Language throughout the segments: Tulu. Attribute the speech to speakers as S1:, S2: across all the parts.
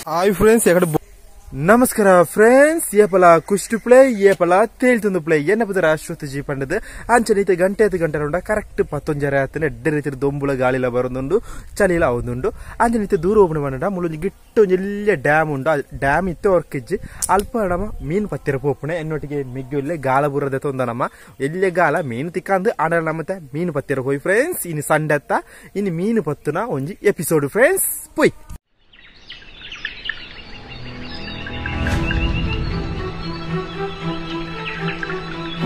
S1: ಹಾಯ್ ಫ್ರೆಂಡ್ಸ್, ಎಕಡೆ ನಮಸ್ಕಾರ ಫ್ರೆಂಡ್ಸ್. ಏಪಲ ಕುಷ್ಟಿ ಪ್ಲೇ ಏಪಲ ತೇಳ್ತುಂದು ಪ್ಲೇ ಎನ್ನ ಅಶ್ವತ್ ಜಿ ಪಂಡದು ಅಂಚನೆ ಗಂಟೆ ಐದು ಗಂಟೆ ಉಂಡ ಕರೆಕ್ಟ್ ಪತ್ತೊಂಜರೆ ಆತನ ಎಡ್ಡೆ ರೀತಿ ದೊಂಬುಳ ಗಾಳಿಲ ಬರೋದುಂಡು ಚಳಿಲ ಅವದುಂಡು. ಅಂಚನೆ ದೂರ ಓಪನ್ ಪಂಡ ಮುಳ್ಳು ಗಿಟ್ಟು ಎಲ್ಲ ಡ್ಯಾಮ್ ಉಂಡು. ಡ್ಯಾಮ್ ಇತ್ತು ಅವ್ರಕಿಜ್ಜಿ ಅಲ್ಪ ನಮ್ಮ ಮೀನು ಪತ್ತಿರ ಪೋಪುಣೆ ಎನ್ನೊಟ್ಟಿಗೆ ಮಿಗ್ಗುಲ್ಲೆ ಗಾಳ ಬುರದ ತೊಂದ ನಮ್ಮ ಎಲ್ಲೆ ಗಾಲ ಮೀನು ತಿಕ್ಕಂದು ಆಡ ನಮ್ಮತ್ತೆ ಮೀನು ಪತ್ತಿರ ಹೋಯ್ ಫ್ರೆಂಡ್ಸ್. ಇನ್ನು ಸಂಡತ್ತ ಇನ್ನು ಮೀನು ಪತ್ತುನ ಒಂಜಿ ಎಪಿಸೋಡ್ ಫ್ರೆಂಡ್ಸ್ ಪೋಯ್.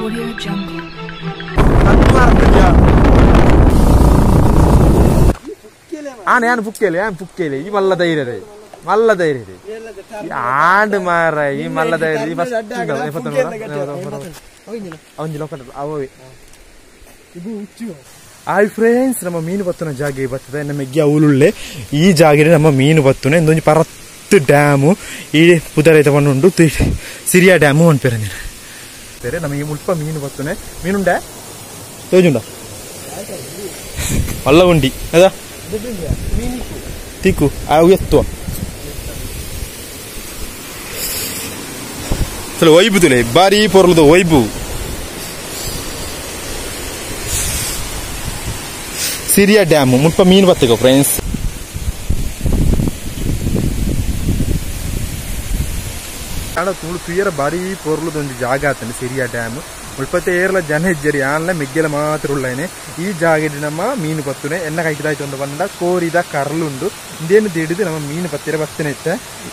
S2: Audio Jungle.
S1: ಆನೆ ಯಾನ್ ಪುಕ್ಕೇಲೆ ಯಾನ್ ಪುಕ್ಕೇಲೆ ಈ ಮಲ್ಲ ಧೈರ್ಯ ರೇ ಮಲ್ಲ ಧೈರ್ಯ ರೇ ಆಂಡ್ ಮಾರ ಈ ಮಲ್ಲ ಧೈರ್ಯ ಈ ಫಸ್ಟ್ ಒಂಜಿ ಲೋಕ ಅವೇ. ಹಾಯ್ ಫ್ರೆಂಡ್ಸ್, ನಮ್ಮ ಮೀನು ಬತ್ತುನ ಜಾಗೆ ಬರ್ತದೆ ನಮ್ಮ ಮೆಗ್ಗಿ ಅವಲುಳ್ಳೆ ಈ ಜಾಗೆ ನಮ್ಮ ಮೀನು ಬತ್ತುನೆ ಇಂದೊಂಜಿ ಪರತ್ತು ಡ್ಯಾಮು ಈ ಪುದರೈತ ಉಂಡು ಸಿರಿಯಾ ಡ್ಯಾಮು ಅನ್ಪೇರ ನೀರು ಬೇರೆ ನಮಗೆ ಮುಲ್ಪ ಮೀನು ಬತ್ತುನೆ ಮೀನುಂಡ ತೋಜುಂಡ ಮಲ್ಲ ಉಂಡಿ ಅದ ತಿಕ್ಕು ಅವು ಎತ್ತುವ ಚಲೋ ಒಯ್ಬು ತುಲೆ ಬಾರಿ ಪೊರ್ಲದ ಒಯ್ಬು. ಸಿರಿಯಾ ಡ್ಯಾಮ್ ಮುಲ್ಪ ಮೀನು ಬತ್ತುಕೋ ಫ್ರೆಂಡ್ಸ್. ತುಳು ತುಯ್ಯರ ಬಾರಿ ಪೊರ್ಲದೊಂದು ಜಾಗ ಆತನೆ ಸಿರಿಯಾ ಡ್ಯಾಮ್. ಮುಲ್ಪತ್ತೆ ಏರ್ಲ ಜನ ಇಜ್ಜರಿ ಆನ್ಲ ಮೆಗ್ಗೆಲ ಮಾತ್ರ ಉಳ್ಳೇನೆ ಈ ಜಾಗಡಿ ನಮ್ಮ ಮೀನು ಪತ್ತುನೆ ಎನ್ನ ಕೈಕಿದಾಯ್ತು ಒಂದು ಬಂದ ಕೋರಿದ ಕರ್ಲುಂಡು ಇಂದೇನು ದಿಡಿದು ನಮ್ಮ ಮೀನು ಪತ್ತಿರ ಬತ್ತನೆ ಇತ್ತ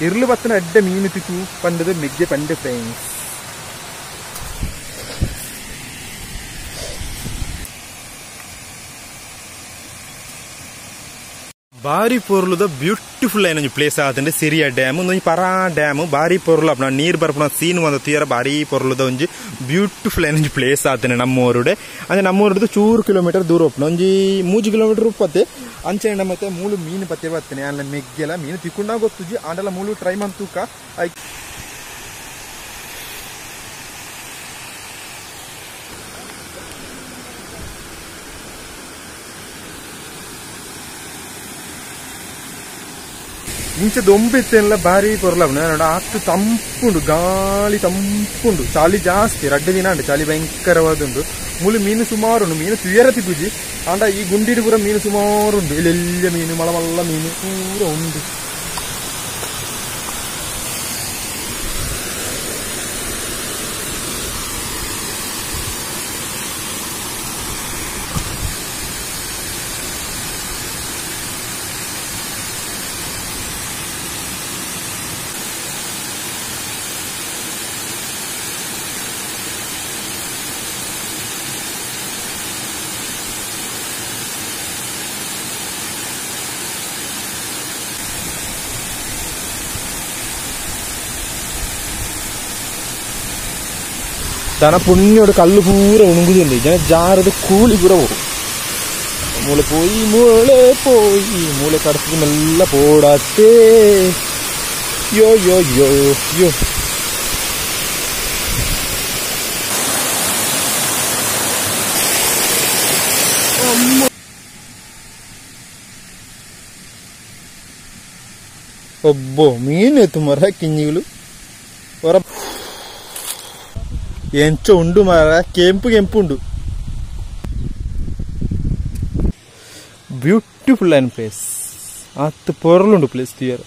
S1: ಇರ್ಲು ಬತ್ತನ ಅಡ್ಡ ಮೀನು ತಿಕ್ಕು ಪಂಡದು ಮೆಗ್ಗೆ ಪಂಡೆ ಫ್ರೆಂಡ್ಸ್. ಬಾರಿ ಪೊರ್ಲುದ ಬ್ಯೂಟಿಫುಲ್ ಐನ ಪ್ಲೇಸ್ ಆತಂಡೆ ಸಿರಿಯಾ ಡ್ಯಾಮ್. ಒಂದೊಂಜಿ ಪರಾ ಡ್ಯಾಮ್ ಬಾರಿ ಪೊರ್ಲು ಅಪ್ನ ನೀರು ಬರ್ಪುನ ಸೀನ್ ಒಂದು ತುಯರ ಬಾರಿ ಪೊರ್ಲುದ ಒಂಜಿ ಬ್ಯೂಟಿಫುಲ್ ಐನ ಪ್ಲೇಸ್ ಆತನೆ ನಮ್ಮೂರುಡೆ. ಅಂದ್ರೆ ನಮ್ಮೂರುಡ್ದು ಚೂರು ಕಿಲೋಮೀಟರ್ ದೂರ ಒಪ್ಪುನ ಒಂಜಿ 3 ಕಿಲೋಮೀಟರ್ ಉಪ್ಪತ್ತೆ. ಅಂಚೆ ನಮ್ಮತ್ತೆ ಮೂಲು ಮೀನು ಪತ್ತೆ ಬರ್ತೇನೆ ಅಲ್ಲ ಮೆಗ್ಗೆಲ ಮೀನು ತಿಕ್ಕೊಂಡಾಗ ಗೊತ್ತುಜಿ ಆಂಡಲ ಮೂಲು ಟ್ರೈ ಮಂತೂಕ. ಇಂಚೆ ದೊಂಬಿತ್ತೆಲ್ಲ ಬಾರಿ ಪೊರ್ಲ ಆತು ತಂಪುಂಡು ಗಾಳಿ ತಂಪುಂಡು ಚಾಳಿ ಜಾಸ್ತಿ ರಡ್ಡು ದಿನ ಉಂಟು ಚಾಳಿ ಭಯಂಕರವಾದುಂಡು. ಮೂಲು ಮೀನು ಸುಮಾರು ಉಂಡು ಮೀನು ತುಯರ ತಿಗುಜಿ ಆಂಡ ಈ ಗುಂಡಿಡು ಪೂರ ಮೀನು ಸುಮಾರು ಉಂಡು ಇಲ್ಲೆಲ್ಲ ಮೀನು ಮಳ ಮಲ್ಲ ಮೀನು ಪೂರ ಉಂಡು. ತನ ಪುಣ್ಯೋಡು ಕಲ್ಲು ಪೂರ ಉಣುಗುದುಂಡು ಜನ ಜಾರದ ಕೂಲಿ ಪೂರ ಹೋಗು ಮೂಳೆ ಪೋಯಿ ಮೂಳೆ ಪೋಯಿ ಮೂಳೆ ಕಡತದ ಮೆಲ್ಲ ಪೋಡತ್ತೆ ಯೋ ಯೋ ಯೋ ಯೋ. ಒಬ್ಬೋ ಮೀನು ತುಮರ ಕಿಂಜಿಗಳು ಹೊರ ಎಂಚ ಉಂಡು ಮಾರ ಕೆಂಪು ಕೆಂಪು ಉಂಡು. ಬ್ಯೂಟಿಫುಲ್ ಐನ್ ಪ್ಲೇಸ್ ಆತ್ ಪೊರ್ಲುಂಡು ಪ್ಲೇಸ್ ತುಯರ.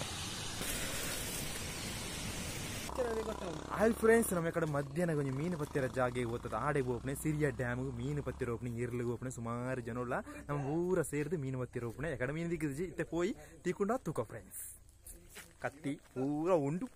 S1: ಹಾಯ್ ಫ್ರೆಂಡ್ಸ್, ನಮ್ಮ ಕಡೆ ಮಧ್ಯಾಹ್ನ ಕೊಂಚ ಮೀನು ಪತ್ತಿರ ಜಾಗೆ ಓದ್ತದ ಆಡೆಗೆ ಓಪನೆ ಸಿರಿಯಾ ಡ್ಯಾಮ್ಗೆ ಮೀನು ಪತ್ತಿರ ಓಪನೆ ಇರ್ಲಿಗೆ ಓಪನೆ ಸುಮಾರು ಜನ ಉಳ್ಳ ನಮ್ಮ ಊರ ಸೇರಿದು ಮೀನು ಪತ್ತಿರ ಓಪನೆ ಎಕಡೆ ಮೀನು ದಿಕ್ಕಿದ್ಜಿ ಇತ್ತೆ ಪೋಯಿ ತಿಕ್ಕೊಂಡ ತೂಕ ಫ್ರೆಂಡ್ಸ್. ಕತ್ತಿ ಪೂರ ಉಂಡು.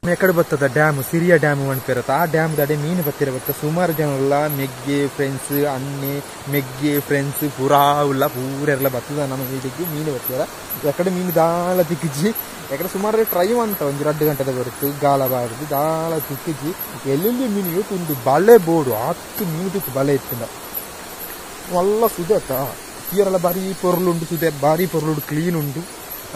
S1: ಎಕಡೆ ಬರ್ತದ ಡ್ಯಾಮ್ ಸಿರಿಯಾ ಡ್ಯಾಮ್ ಅನ್ಪಿರತ್ತ ಆ ಡ್ಯಾಮ್ ದಾಡೆ ಮೀನು ಬತ್ತಿರ ಬತ್ತ ಸುಮಾರು ಜನ ಉಳ್ಳ ಮೆಗ್ಗೆ ಫ್ರೆಂಡ್ಸ್ ಅನ್ನೆ ಮೆಗ್ಗೆ ಫ್ರೆಂಡ್ಸ್ ಪೂರಾ ಉಳ್ಳ ಪೂರ ಎಲ್ಲ ಬರ್ತದ ನಮ್ಮ ವೀಡಿಗೆ ಮೀನು ಬತ್ತಿರ. ಎಕಡೆ ಮೀನು ದಾಳ ತಿಕ್ಕಿಜಿ ಎಕಡೆ ಸುಮಾರು ಟ್ರೈ ಅಂತ ಒಂದು 2 ಗಂಟೆದ ಬರುತ್ತೆ ಗಾಳ ಬಾರದು ದಾಳ ತಿಕ್ಕಿಜಿ ಎಲ್ಲೆಲ್ಲಿ ಮೀನು ಇವತ್ತು ಒಂದು ಬಳೆ ಬೋಡು ಹತ್ತು ಮೀನು ತಿಕ್ಕು ಬಳೆ ಇತ್ತಂದ ಮಲ್ಲ ಸುದೆ ಅತ್ತ ತೀರಲ್ಲ ಬಾರಿ ಪೊರ್ಲುಂಡು ಸುದೆ ಬಾರಿ ಪೊರ್ಲುಂಡು ಕ್ಲೀನ್ ಉಂಡು.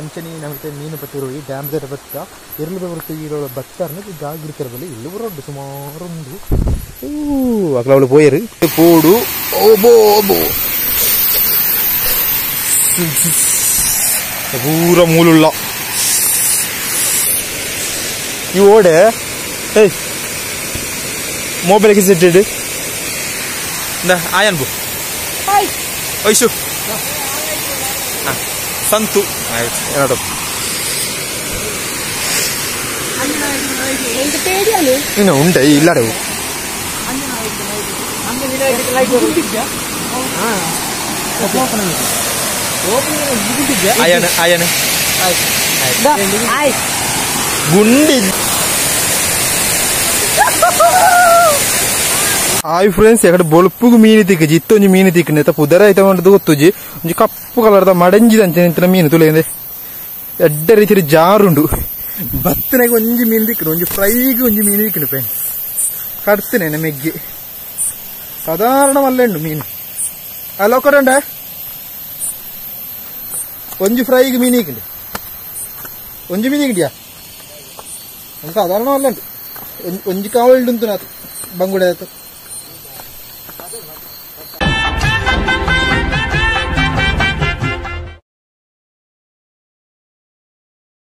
S1: ಅಂಚನೆ ನಮಗೆ ಮೀನು ಪತ್ತಿರೋ ಈ ಡ್ಯಾಮ್ ದರ ಬತ್ತ ಎರಳು ಬರುತ್ತೆ ಈ ಬತ್ತಾರನ ಜಾಗೃತರ ಬಲ್ಲಿ ಇಲ್ಲಿ ಬರೋಡು ಸುಮಾರು ಉಂಡು. ಅಕ್ಲ ಅವಳು ಪೋಯರು ಪೋಡು ಓಬೋ ಓಬೋ ಪೂರ ಮೂಲುಳ್ಳ. ಈ ಓಡೆ ಏಯ್ ಮೊಬೈಲ್ ಕಿಸಿಟ್ಟಿಡ್ ಆಯನ್ ಬು ಐಶು ಸಂತು ಆಯ್ತು ಇನ್ನು ಉಂಟೆ ಇಲ್ಲಾಡೆ ಅಯನ ಅಯನ ಗುಂಡಿ. ಹಾಯ್ ಫ್ರೆಂಡ್ಸ್, ಎಕಡೆ ಬೊಲ್ಪುಗು ಮೀನು ತಿಕ್ಕಜಿ ಇತ್ತೊಂಜಿ ಮೀನು ತಿಕ್ಕಂಡೆ ಪುದರ ಐತ ಮಂಡದು ಗೊತ್ತುಜಿ. ಒಂಜಿ ಕಪ್ಪು ಕಲರ್ದ ಮಡಂಜಿದಂಚೆ ನಿಂತಿನ ಮೀನು ತುಳಿಂದೆ ಎಡ್ಡ ರೀತಿಯ ಜಾರುಂಡು. ಬತ್ತನೆಗೆ ಒಂಜಿ ಮೀನು ತಿಕ್ಕಂಡು, ಒಂಜಿ ಫ್ರೈಗೆ ಒಂಜಿ ಮೀನು ತಿಕ್ಕಂಡು ಫ್ರೆಂಡ್ಸ್. ಕಡ್ತನೆ ಮೆಗ್ಗಿ ಸಾಧಾರಣ ಮಲ್ಲೆ ಮೀನು ಅಲ್ಲೊಕ್ಕಡೆ ಒಂಜಿ ಫ್ರೈಗೆ ಮೀನು ಇಕ್ಕಂಡು, ಒಂಜಿ ಮೀನು ಇಕ್ಕಿದ್ಯಾ ಒಂದು ಸಾಧಾರಣ ಮಲ್ಲೆ ಉಂಟು. ಒಂಜಿ ಕಾವಲ್ಡು ಉಂಟು ನಾತು ಬಂಗುಡೆ ಆಯ್ತು.